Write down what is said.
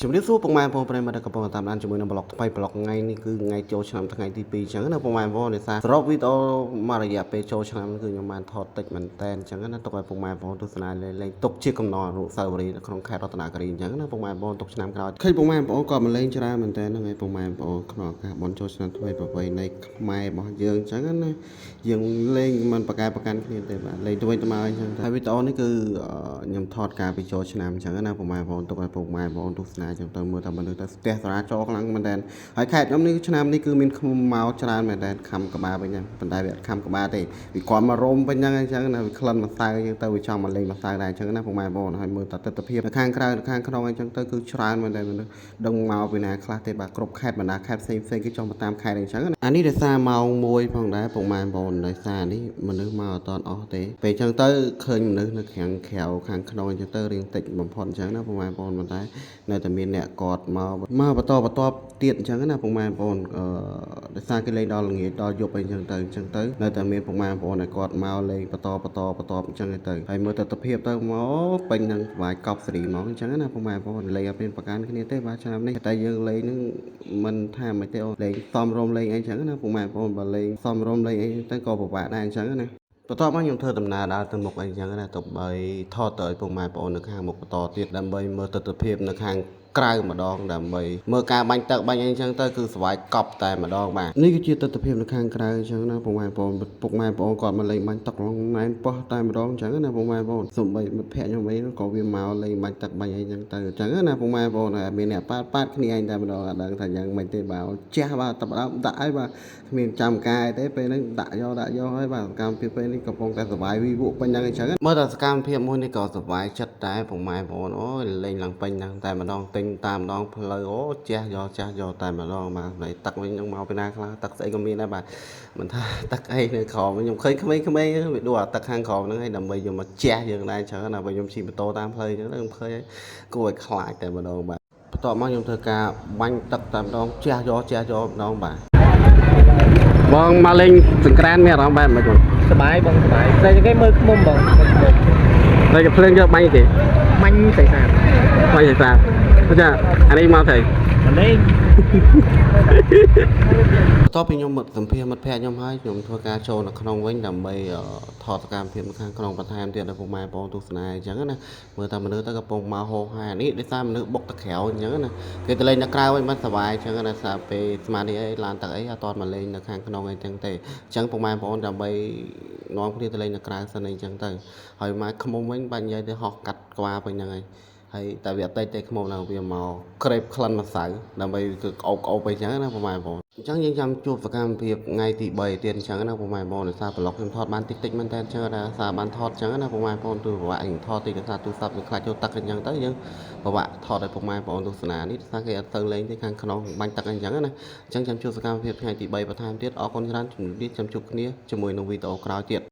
ជំរាបសួរពុកម៉ែបងប្អូនប្រិយមិត្តដែលកំពុងតាមដានជាមួយនឹង vlog ថ្មី vlog ថ្ងៃនេះគឺថ្ងៃចូលឆ្នាំថ្ងៃទី2អញ្ចឹងណាពុកម៉ែបងប្អូនដោយសារសរុបវីដេអូមករយៈពេលចូលឆ្នាំគឺខ្ញុំបានថតតិចមែនតែនអញ្ចឹងណាទុកឲ្យពុកម៉ែបងប្អូនទស្សនាលេងៗទុកជាកំណរអនុស្សាវរីយ៍នៅក្នុងខេត្តរតនគិរីអញ្ចឹងណាពុកម៉ែបងប្អូនទុកឆ្នាំក្រោយឃើញពុកម៉ែបងប្អូនក៏មកលេងច្រើនមែនតែនហ្នឹងឯងពុកម៉ែបងប្អូនក្នុងឱកាសបុណ្យចូលឆ្នាំថ្មីប្រពៃណីខ្មែររបស់យើងអញ្ចឹងណាយើងលេងមិនប្រកែប្រកាន់គ្នាទេបាទលេងទៅវិញទៅមកអញ្ចឹងតែវីដេអូនេះគឺខ្ញុំថតការពីចូលឆ្នាំអញ្ចឹងណាពុកម៉ែបងប្អូនទុកឲ្យពុកម៉ែបងប្អូនទស្សនាអញ្ចឹងទៅមើលថាមនុស្សទៅស្ទះសារាចរខ្លាំងមែនតើហើយខេត្តខ្ញុំនេះឆ្នាំនេះគឺមានឃ្មុំមកច្រើនមែនតើខំក្បាលវិញហ្នឹងប៉ុន្តែវាអត់ខំក្បាលទេវាគាត់មករោមវិញហ្នឹងអញ្ចឹងណាវាក្លិនម្សៅអញ្ចឹងទៅវាចង់មកលេងម្សៅដែរអញ្ចឹងណាពុកម៉ែបងប្អូនហើយមើលតែទិដ្ឋភាពនៅខាងក្រៅនៅខាងក្នុងអញ្ចឹងទៅគឺច្រើនមែនតើមនុស្សដឹងមកពីណាខ្លះទេបាទគ្រប់ខេត្តបណ្ដាខេត្តផ្សេងផ្សេងគេចង់មកតាមខេត្តអញ្ចឹងណាអានេះដោយសារម៉ោង1ផងដែរពុកម៉ែបងប្អូនដោយសារនេះមនុស្សមកអត់តអស់ទេពេលអញ្ចឹងទៅឃើញមនុស្សនៅខាងក្រៅខាងក្នុងអញ្ចឹងទៅរៀងតិចបំផុតអញ្ចឹងណាពុកម៉ែបងប្អូនប៉ុន្តែនៅតែមានអ្នកកតមកមកបន្តបន្តទៀតអញ្ចឹងណាពុកម៉ែបងប្អូនអឺដោយសារគេលេងដល់ល្ងាចដល់យប់អីអញ្ចឹងទៅអញ្ចឹងទៅនៅតែមានពុកម៉ែបងប្អូនដែលគាត់មកលេងបន្តបន្តបន្តអញ្ចឹងទៅហើយមើលទស្សនភាពទៅមកពេញនឹងស្វាយកប់សេរីហ្មងអញ្ចឹងណាពុកម៉ែបងប្អូនលេងអត់មានប្រកាន់គ្នាទេបាទឆ្នាំនេះតែយើងលេងហ្នឹងមិនថាមិនទេអូលេងសមរម្យលេងអីអញ្ចឹងណាពុកម៉ែបងប្អូនបើលេងសមរម្យលេងអីទៅក៏ពិបាកដែរអញ្ចឹងណាបន្ទាប់មកខ្ញុំធ្វើដំណើរដើរទៅមុខអីចឹងណាទៅបីថតទៅឲ្យពុកម៉ែបងប្អូននៅខាងមុខបន្តទៀតដើម្បីមើលទស្សនភាពនៅខាងក្រៅម្ដងដើម្បីមើលការបាញ់ទឹកបាញ់អីចឹងទៅគឺស្វាយកប់តែម្ដងបាទនេះគឺជាទស្សនភាពនៅខាងក្រៅអញ្ចឹងណាពុកម៉ែបងប្អូនពុកម៉ែបងប្អូនគាត់មកលេងបាញ់ទឹកឡងណែនប៉ោះតែម្ដងអញ្ចឹងណាពុកម៉ែបងប្អូនសំបីមិត្តភក្តិខ្ញុំអីក៏វាមកលេងបាញ់ទឹកបាញ់អីចឹងទៅអញ្ចឹងណាពុកម៉ែបងប្អូនហើយមានអ្នកប៉ាតប៉ាតគ្នាឯងតែម្ដងអត់ដឹងថាយ៉ាងម៉េចទេបាទជះបាទតបដើមដាក់ឲ្យបាទគ្មានចាំការអីទេពេលហ្នឹងដាក់យកដាក់យកហើយបាទសកម្មភាពពេលនេះកំពុងតែសប្បាយវីវក់ពេញហ្នឹងអញ្ចឹងមើលតែសកម្មភាពមួយនេះក៏សប្បាយចិត្តដែរពុកម៉ែបងប្អូនអូយលេងឡើងពេញហ្នឹងតែម្ដងទិញតាមម្ដងផ្លូវអូជះយកជះយកតែម្ដងបាទហើយទឹកវិញហ្នឹងមកពីណាខ្លះទឹកស្អីក៏មានដែរបាទមិនថាទឹកអីនៅក្រោមខ្ញុំឃើញក្មេងៗវាដួលអាទឹកខាងក្រោមហ្នឹងហើយដើម្បីយកមកជះយើងដែរអញ្ចឹងណាបើខ្ញុំជិះម៉ូតូតាមផ្លូវអញ្ចឹងទៅខ្ញុំឃើញគួរឲ្យខ្លាចតែម្ដងបាទបន្ទាប់មកខ្ញុំធ្វើការបាញ់ទឹកតែម្ដងជះយកជះយកម្ដងបាទបងមកលេងសង្ក្រានមានអារម្មណ៍បែបម៉េចបង សบายបងសบายតែគេមើលឃុំបងមើលឃុំ តែគេភ្លើងយកបាញ់ទេ បាញ់ស្រីសាទ បាញ់ទេសាចាអានេះមកទៅ មកលេង បន្ទាប់ពីខ្ញុំមកសម្ភាសមិត្តភ័ក្តិខ្ញុំហើយខ្ញុំធ្វើការចូលនៅក្នុងវិញដើម្បីថតសកម្មភាពនៅខាងក្នុងបន្ថែមទៀតដល់ពុកម៉ែបងប្អូនទស្សនាអញ្ចឹងណាមើលតែមនុស្សទៅកំពុងមកហោហែនេះដោយសារមនុស្សបុកទៅក្រៅអញ្ចឹងណាគេទៅលេងនៅក្រៅវិញមិនសប្បាយអញ្ចឹងណាសារពេលស្មាននេះអីឡានទឹកអីអត់តមកលេងនៅខាងក្នុងអីចឹងទេអញ្ចឹងពុកម៉ែបងប្អូនដើម្បីនាំគ្នាទៅលេងនៅក្រៅសិនអីចឹងទៅហើយមកខ្មុំវិញបាញ់និយាយទៅហោះកាត់ក្បាលពេញហ្នឹងហើយហើយតែវាអត់តិចទេខ្មុំហ្នឹងវាមកក្រេបក្លិនម្សៅដើម្បីគឺក្អូបក្អូបអីចឹងណាពុកម៉ែបងប្អូនអញ្ចឹងយើងចាំជួបសកម្មភាពថ្ងៃទី3ទៀតអញ្ចឹងណាពុកម៉ែបងប្អូនដោយសារ vlog ខ្ញុំថតបានតិចតិចមែនតើអញ្ចឹងណាសារបានថតអញ្ចឹងណាពុកម៉ែបងប្អូនទូពិបាកខ្ញុំថតតិចដោយសារទូរស័ព្ទវាខ្លាចចូលទឹកអញ្ចឹងទៅយើងពិបាកថតឲ្យពុកម៉ែបងប្អូនទស្សនានេះដោយសារគេអត់ទៅលេងទេខាងក្នុងបាញ់ទឹកអញ្ចឹងណាអញ្ចឹងចាំជួបសកម្មភាពថ្ងៃទី3បន្ថែមទៀតអរគុណច្រើនជំរាបលាចាំជួបគ្នាជាមួយនឹងវីដេអូក្រោយទៀត។